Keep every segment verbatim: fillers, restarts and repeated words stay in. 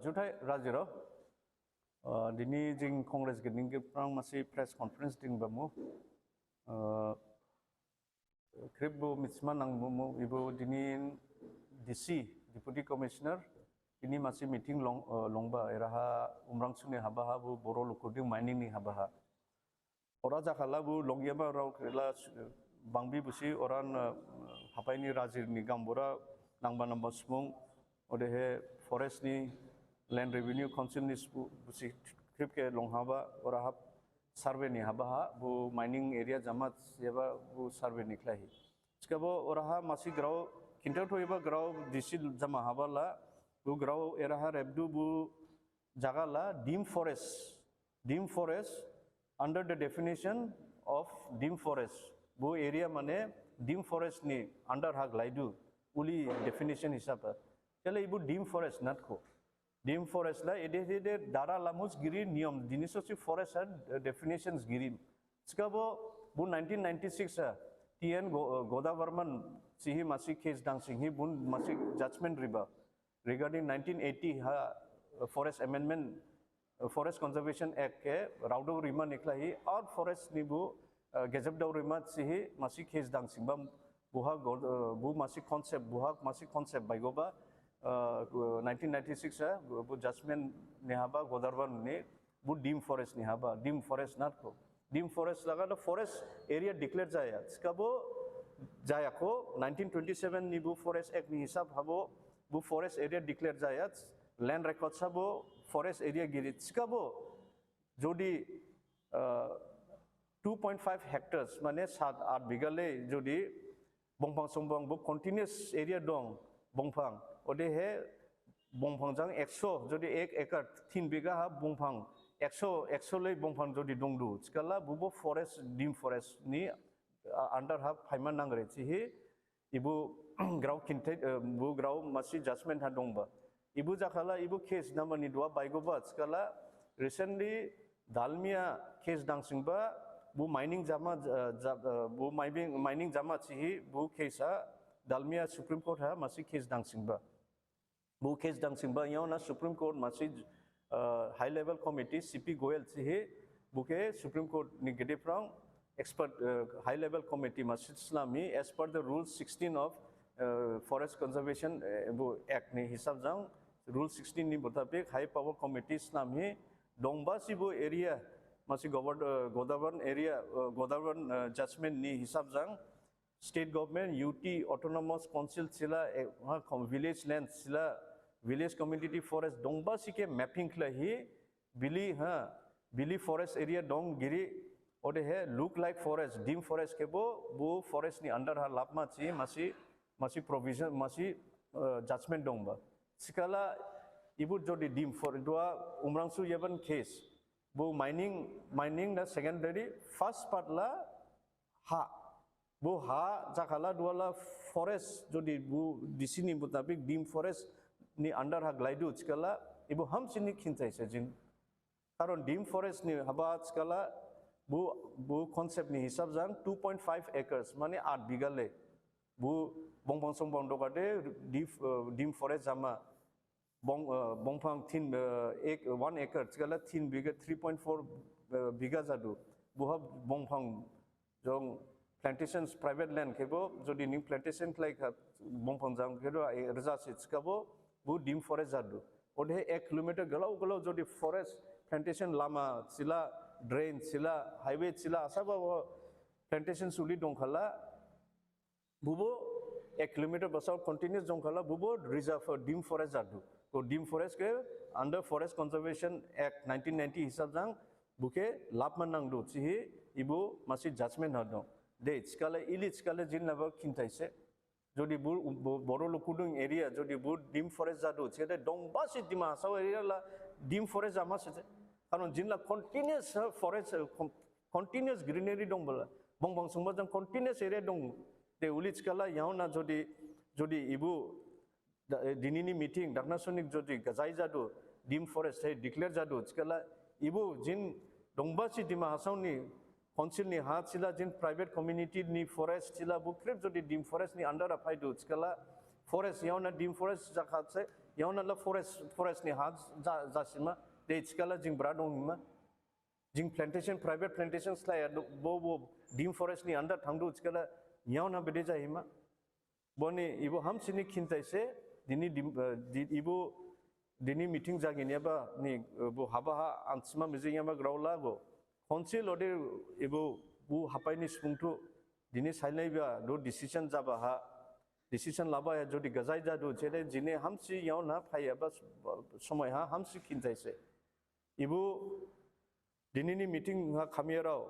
Juthai rajirao, uh, dini jing Congress gini gephrang masi press conference dingbamu. Uh, khrip bo mitsima nangbamu, ibo dini D C, Deputy Commissioner, ini masi meeting long, uh, longba, eraha Umrangso ni habaha bo Boro lukuding mining ni habaha. Ora jakhala bo longyaba rao khrela, eh, bangbi busi oran, eh, hapaini rajir ni gambura nangba nangba sumung, odehe forest ni Land Revenue Council ni sbu-, busi khrip khe longhaba, ora hap survey ni habaha, bo mining area jama yaba bo survey ni khlaihi. Thikhabo oraha masi grao, kinthau thoiba grao D C jama habala, bo grao eraha rebdu bo jaga la deemed forest, deemed forest under the definition of deemed forest. Bo area mane deemed forest ni under ha glaidu, uli definition hisab ha. Chale ibo deemed forest natkho. Deemed forest la ede ede dara lamus giri niyom, dini sosi forest ha, eh, definitions giri. Thikhabo bo nineteen ninety-six ha, T N Go-, eh, Godavarman sihi masi case dangsinghi bo masi judgment riba. Regarding nineteen eighty ha, uh, Forest Amendment, uh, Forest Conservation Act khe raodao rima ni khlaihi, ar forest ni bo, uh, gejebdao rima sihi masi case dangsingba, boha go-, uh, bo masi concept, boha masi concept baigoba, uh, nineteen ninety-six ha, bo judgment ni haba Godavarman ni, bo deemed forest ni haba, deemed forest natkho. Deemed forest laga da forest area declare jaya. Thikhabo jayakho, nineteen twenty-seven ni bo Forest Act ni hisab habo, bo forest area declare jaya. Land records habo forest area giri. Thikhabo, jodi, uh, two point five hectares, mane sat aath bigha le, jodi bongphang songphang bo continuous area dong, bongphang. Odehe bongphang jang ekso, jodi ek acre, tin bigha ha bongphang, ekso, ekso lei bongphang jodi dongdu, thikhala bo bo forest, deemed forest ni, uh, under ha phaima nangre thihi, ibo grao kinthai, uh, bo grao masi judgment ha dongba. Ibo jakhala, ibo case number ni duha baigoba, thikhala recently Dalmia case dangsingba, bo mining jama, uh, ja-, uh, bo mining, mining jama thihi, bo case ha, Dalmia Supreme Court ha masi case dangsingba. Bo case dangsingba, yaona Supreme Court masi, uh, high level committee, C P Goel thihi, bo khe Supreme Court ni gedephrang expert, uh, high level committee masi slamhi, as per the rule sixteen of, uh, Forest Conservation, uh, bo Act ni hisab jang, rule sixteen ni mutabik high power committee slamhi, dongba si bo area, masi govern-, uh, Godavarman area, uh, Godavarman, uh, judgment ni hisab jang, state government, U T, autonomous council sila, eh, ha, com-, village land sila, village community forest dongba si khe mapping khlaihi, bili, ha, bili forest area dong giri, odehe look like forest, deemed forest khe bo, bo forest ni under ha lapma thihi, masi, masi provision, masi, uh, judgment dongba. Thikhala, ibo jodi deemed for-, duha Umrangso yaban case, bo mining, mining na secondary, first part la ha. Bo ha jakhala duha la forest, jodi bo D C ni mutabik deemed forest ni under ha glaidu, thikhala, ibo hamsini khinthai se jing. Karon deemed forest ni haba thikhala, bo, bo concept ni hisab jang two point five acres, mane aath bigha le. Bo bongphang songphang dogade deemed, uh, deemed forest jama. Bong, uh, bongphang tin, uh, ek, one acre, thikhala tin bigha, three point four, uh, bigha jadu. Boha bongphang jong plantations, private land khebo, jodi ning plantation khlaikha, bongphang jang khedo, eh, rja se thikhabo, bo deemed forest jadu. Odehe ek kilometer galao galao jodi forest, plantation lama sila, drain sila, highway sila, asaba bo plantation suli dongkhala, bo bo ek kilometer basao continuous dongkhala, bo bo reserve for deemed forest jadu. To deemed forest khe under Forest Conservation Act nineteen ninety hisab jang, bo khe lapma nangdu, thihi, ibo masi judgment ha dong. De, thikhala, ili thikhala jing laba khinthai se. Jodi bo, bo, Boro lukudung area, jodi bo deemed forest jadu, thikhala dongba si Dima Hasao area la deemed forest jama se. Karon jing la continuous, uh, forest, uh, con-, continuous greenery dongbala. Bongphang songphang jang continuous area dong. De uli thikhala yaona jodi, jodi ibo da, eh, dinini meeting, dakna sonik jodi gajai jadu, deemed forest hai declare jadu, thikhala ibo jing dongba si Dima Hasao ni council ni ha sila jing private community ni forest sila bo khrip jodi deemed forest ni under ha phaidu, thikhala Forest, yaona deemed forest jakha se, yaona la forest, forest ni ha ja-, jasima, de thikhala jing bra dong hima. Jing plantation, private plantation slaya, bo, bo deemed forest ni under thangdu thikhala, yaona bede jahima. Boni ibo hamsini khintai se, dini dim-, eh, di-, ibo dini meeting jaginyaba ni, eh, bo haba ha ansima mijingyaba grao lago. Council ode ibo bo hapai ni subungthu, dini sainaiba do decision jaba ha, decision laba ha jodi gajai jadu, jede jini hamsi yaona phaiyaba s-, somoi ha hamsi khintai se. Ibo dinini meeting ha khamiyarao,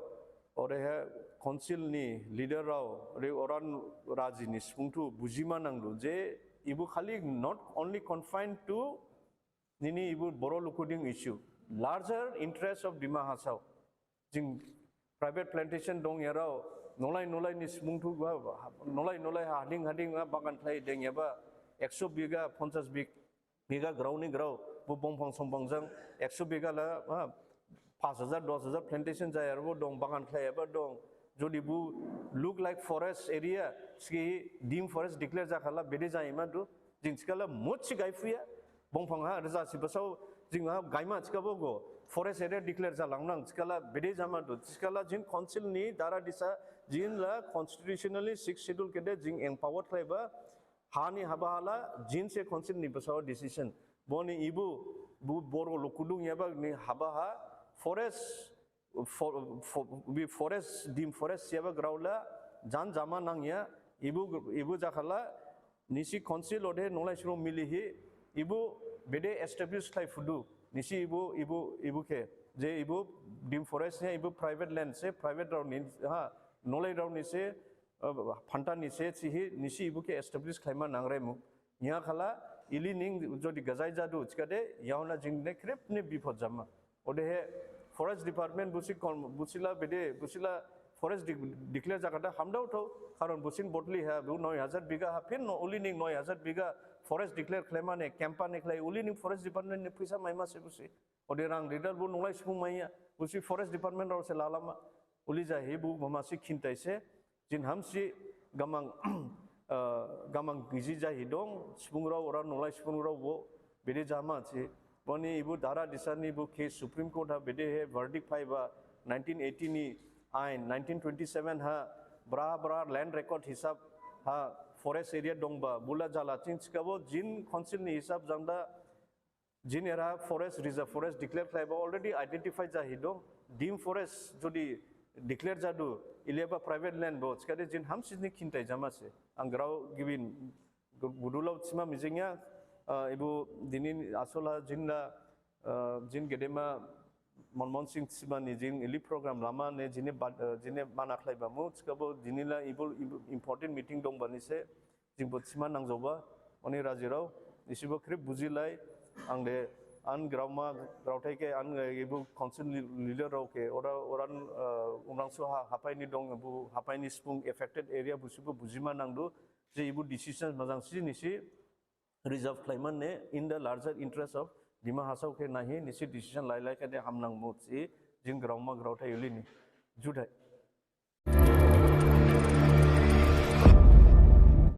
odehe council ni leader rao, ore oran raji ni subungthu bujima nangdu je ibo khali not only confined to nini ibo Boro lukuding issue, larger interest of Dima Hasao. Jing private plantation dongyarao, nolai nolai ni subungthu ba, nolai nolai hading hading ha bagan khlai dengyaba, ekso bigha, ponchas big-, bigha grao ni grao, bo bongphang songphang jang, ekso bigha la, ha, paanch hajar, dos hajar plantation jayarabo dong, bagan khlaiyaba dong. Jodi bo look like forest area, sigi deemed forest declare jakhala bede jayima du, jing thikhala musi gaiphuya, bongphang ha rja si basao, jing ha gaima thikhabo go, forest area declare jalangnang, thikhala bede jama du, thikhala jing council ni dara disa, jing la constitutionally sixth schedule kede jing empowered khlaiba, hani haba hala, jing se council ni basao decision. Boni ibo, bo Boro lukudung yaba ni haba ha, forest, for, for, bi forest, deemed forest yaba grao la, jan jama nangya, ibo, ibo jakhala, nisi council ode nolai suro milihi, ibo bede establish khlaiphudu, nisi ibo, ibo, ibo khe, je ibo deemed forest ya, ibo private land se, private rao ni, ha, nolai rao ni se, eh, phantha ni se, thihi, nisi ibo khe establish khlaima nangremu. Niyakhala, ili ning jodi gajai jadu, thikhade, yaona jing ne khrip ne bipod jama. Odehe forest department busi kon-, busila bede, busila forest de-, declare jakada hamdao thao, karon busin bodli ha, bu noi hajar bigha ha, phin no, uli ning noi hajar bigha forest declare khlaimane, kempa ne khlai, uli ning forest department ne phaisa maima se busi. Ode rang ridal bu nolai subung maiya, busi forest department rao se lalama, uli jahi bu mamasi khintai se, jing hamsi gamang, eh, gamang giji jahi dong, subung rao, ora nolai subung rao bo, bede jama si. Boni ibo dara disa ni bo case Supreme Court ha bede he verdict phaiba nineteen eighty ni ain, nineteen twenty-seven ha, bra bra land record hisab ha, forest area dongba, bula jala thing thikhabo, jing council ni hisab jangda, jing era forest, reserve forest declare khlaiba already identify jahi dong. Deemed forest jodi declare jadu, ileba private land bo, thikhade jing hamsi ni khintai jama se. Ang grao gibin gu-, gudulao thima mijingya, ah, ibo dini asola jing la, ah, jing gedema Manmohan Singh thima ni jing ili program lama ne jing ne ba-, ah, jing ne mana khlaiba mu, thikhabo dini la ibo, ibo important meeting dongba ni se, jingbo thima nangjaoba, oni rajirao, isibo khrip bujilai, ang de, an graoma, graothai khe, an, eh, ibo council li-, leader rao khe, ora, oran, eh, Umrangso ha, hapai ni dong, ibo hapai ni subung affected area busibo bujima nangdu, je ibo decision majang si nisi reserve khlaimane in the larger interest of Dima Hasao khe nahi nisi decision lailai khe de hamnang mu si jing graoma graothai uli ni. Juthai.